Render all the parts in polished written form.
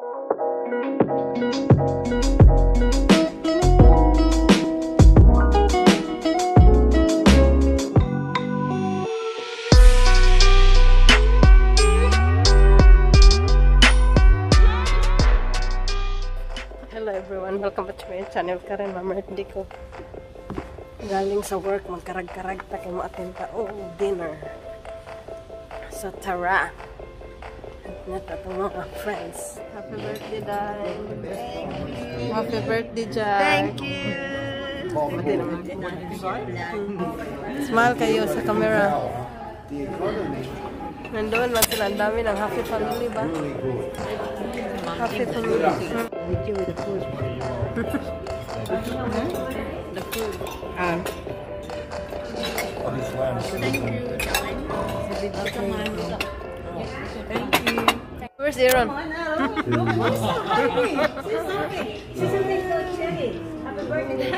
Hello everyone, welcome back to my channel. Karon ma-birthday ko. Galing sa work, magkarag-karag ta kay mo attend ta og dinner. So tara. At atong mga friends. Happy birthday, Dai. Happy birthday, Jack. Thank you. Smile kayo sa camera. Nandoon lang sila. Ang dami ng happy family ba? Happy family. Video with the food. The food. Thank you. Thank you. Where's Aaron? Say something. Say something so cherry. Happy birthday.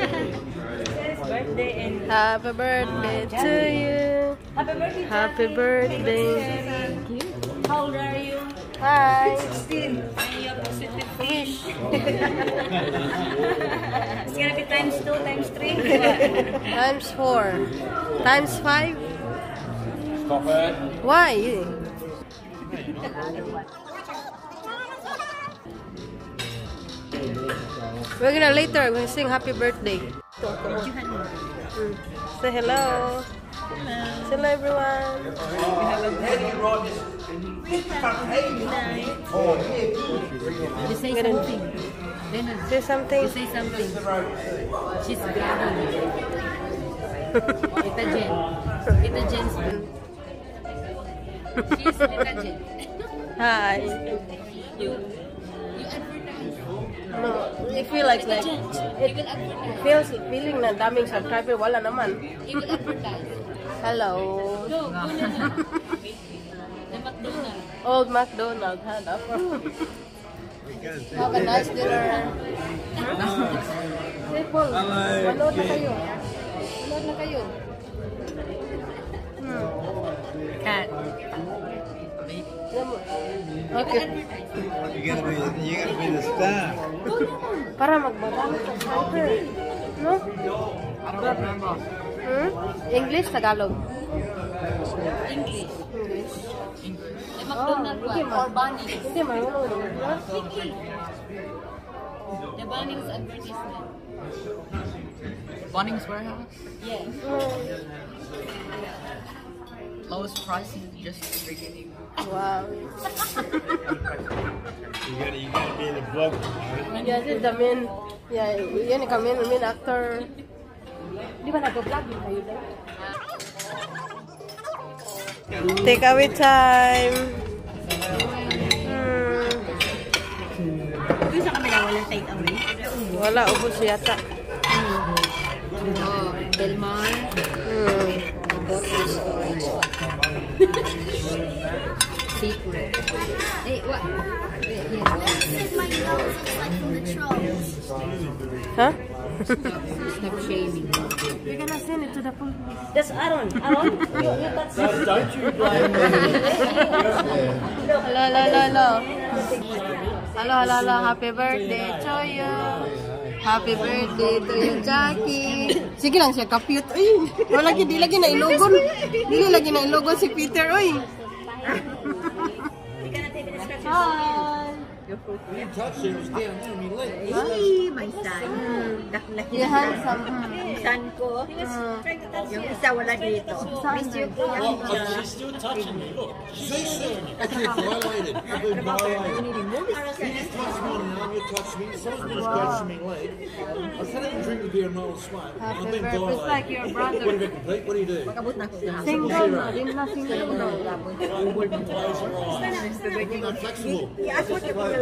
Birthday and Happy birthday to you. Happy birthday. Happy birthday. How old are you? Hi. 16. And you're positive fish. It's gonna be times 2, times 3. Times 4. Times 5. Stop it. Why? We're gonna later, we're gonna sing happy birthday. Say hello. Hello. Say hello, everyone. You say something. Then Say something. You say something. She's grabbing. Tita Jen. Tita Jen's. She's Tita Jen. Hi. You advertise. No, it feel like Tita Jen, it you will advertise. Feels feeling na daming subscriber, wala naman. You will advertise. Hello. Go, go na. The McDonald's. Old MacDonald had up. Have a nice dinner. Hey Paul, manood na kayo. Manood na kayo. Cat. Okay. You gotta be the star. Para magmarami subscriber. No? I don't remember. Hmm? English, Tagalog? English. English. The McDonald's Oh, hindi one. Or Bunnings. Hindi, marunong naman. Quickly. The Bunnings advertisement. Bunnings Warehouse? Yes. Lowest price in just freaking Wow. You gotta be the vlogger, right? Yeah, this is the main, yeah, yan yung main, main actor. Di ba nag-vlog din kayo daw? Take away time. Doon sa kabila, walang take away. Wala, ubos yata. Oh, Belmar. I bought this storage. Secret. Hey, what? Wait, here. My nose looks like from the trolls. Huh? Stop shaming. We're gonna send it to the police. That's Aaron. Aaron, you touch No, don't you blame me. Hello, hello, hello, hello. Hello, hello, hello. Happy birthday to you. Happy birthday to you, Jackie. Sige lang siya, kapute. Uy, wala lagi, di lagi na ilogon. Dili lagi na ilogon si Peter, uy. You cannot even scratch your Hi. You touched it, it was down there on my leg. Hey, my son. Laki You handsome. Yung son ko. Yung isa wala dito. Miss you, Kuya. Oh, she's still touching me. Look, she's still doing it. I've been violated. I've been violated. You just touched me on the arm, you touched me. Someone's been scratching me leg. I can't even drink the beer and not sweat. Happy I've been birthday. It's violated. like your brother. What do you reckon, Pete? What do you do? Kabut na ako. Single na, din na single na. Close your eyes. I'm not flexible. I-aswat yung I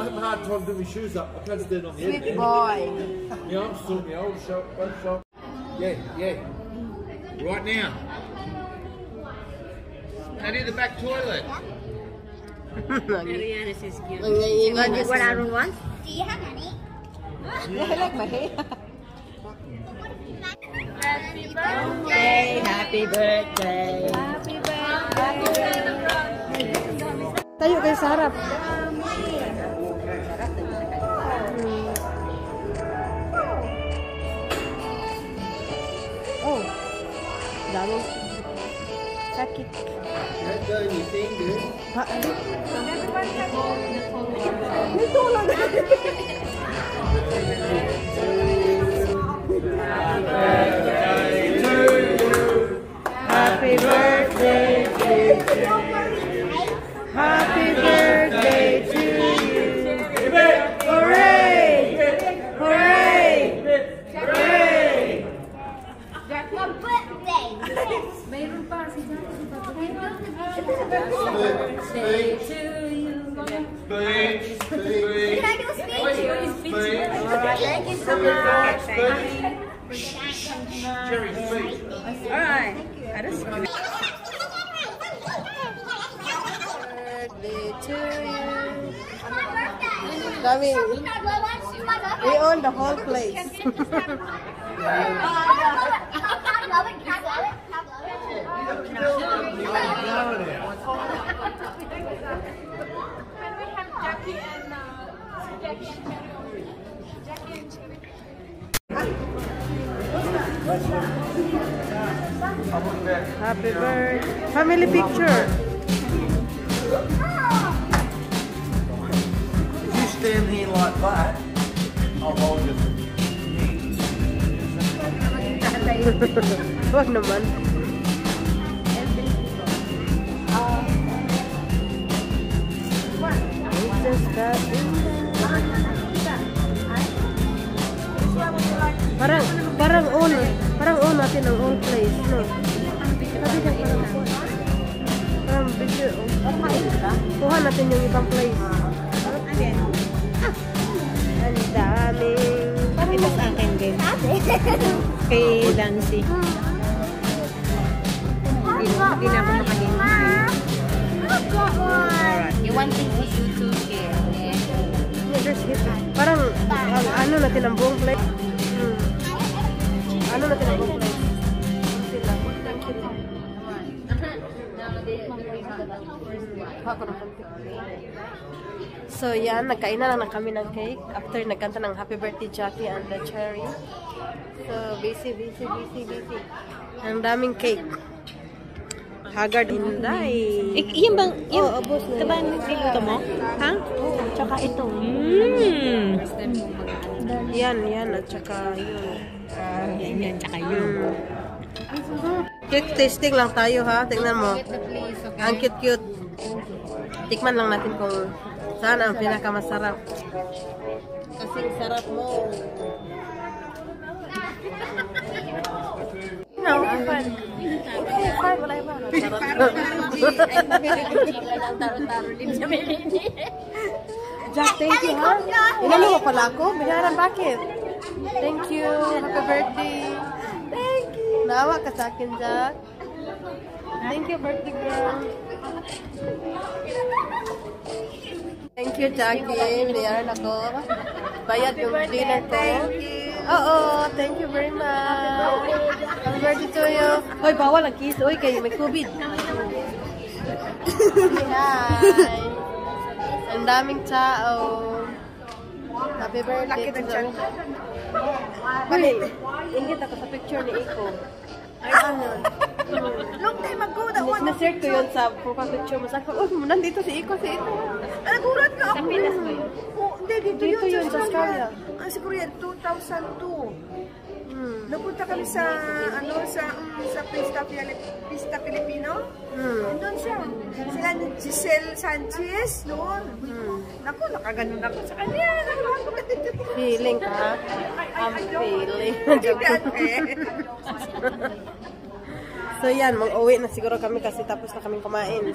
have a hard time doing my shoes up. I can't stand on the Sweet end. boy. My arm's sore, my old shop, both shop. Yeah. Right now. Now do the back toilet. Ariana is cute. Ang What Aaron wants? Do you have any? I like my hair. Happy birthday. Happy birthday. Happy birthday. Tayo kayo sa harap. Oh. Dami. Sakit. Ba, ano? Nito lang. Happy birthday to you. Happy birthday to you. Happy birthday to you. Hooray! Hooray! Hooray! My birthday. Mayroon pa si Birthday to you. Speech. Speech. Can I do a speech? Speech. Thank you so much. Cherry, speech. Alright. Birthday to you. My birthday. Dami. Can I blow one? My birthday. We own the whole place. Can I blow it? Can I blow it? Can I blow it? Can we have Jackie and Jackie and Cherry? Jackie and Cherry. Happy birthday. Family picture. If you stand here like that, I'll hold you. Huwag naman. Parang own natin ang old place, no? Sabi niya parang video, oh. Kuha natin yung ibang place. Ang daming. Ito sa akin din. Kay Dancy. Hindi na ako makahingi. I've got one. You want things you to share. Eh? Yeah, there's heat. Parang, ang ano natin ang buong place. Ano natin ang buong place. Sila. Thank you. So yan, nagkainan na lang kami ng cake after nagkanta ng Happy Birthday Jackie and the Cherry. So busy, busy, busy, busy. Ang daming cake. Haggard Inday. Yan bang, yan, Oo, ubos na ito ba ang niluto mo? Ha? Oo, tsaka ito. Yan, yan, at tsaka yun. Yan, tsaka yun. Cake tasting lang tayo ha. Tingnan mo. Ang cute-cute. Tikman lang natin kung saan ang pinakamasarap. Kasing sarap mo. No, fine. Okay, fine. Wala iba. Jack, thank you, ha? Inano mo pala ako? Binayaran bakit? Thank you. Happy birthday. Thank you. Naawa ka sa akin, Jack. Thank you, birthday girl. Thank you, Jackie. Binayaran ako. Bayad yung dinner ko. Thank you. Oo, thank you very much. Happy birthday to you. Hoy, bawal ang kiss. Uy, kayo may COVID. Hi. Ang daming tao. Happy birthday. Laki ng tiyan. Uy, inggit ako sa picture ni Iko. Ay, ano? Long time ago, that one. Na-share ko yun sa profile picture mo. Sabi ko, oh, nandito si Iko, si Iko. Ah, nagulat nga ako. Sa Pinas ba yun? Oh, hindi, dito, Dito yun, sa Australia. Ah, siguro yan, 2002. Napunta kami sa, ano, sa Pista, Pista Filipino. Nandun siya. Sila ni Giselle Sanchez noon. Naku, nakaganon ako sa kanya. Feeling ka? I'm feeling. So yan, mag-uwi na siguro kami kasi tapos na kaming kumain.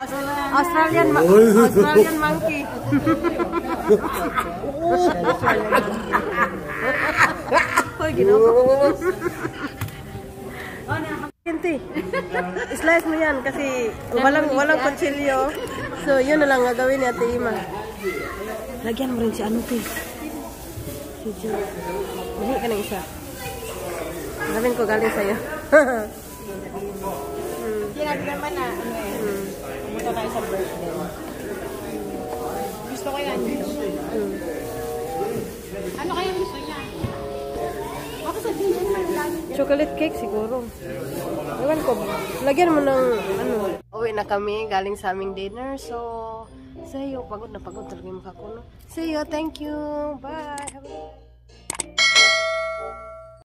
Australian Australian monkey. Hoy, ginoo. Hindi. Slice mo yan kasi walang kutsilyo. So, yun na lang gagawin ni Ate Ima. Lagyan mo rin si ano, te. Si Jo. Mahi ka ng isa. Sabihin ko galing sa'yo. Sinabi naman na, ano eh, pumunta tayo sa birthday. Gusto ko yan dito. Ano kaya gusto niya? Ako sa dinner man lagi. Chocolate cake siguro. Ewan ko. Lagyan mo ng ano. Uwi na kami galing sa aming dinner. So, see you. Pagod na pagod talaga yung mukha ko, no? See you. Thank you. Bye. Have a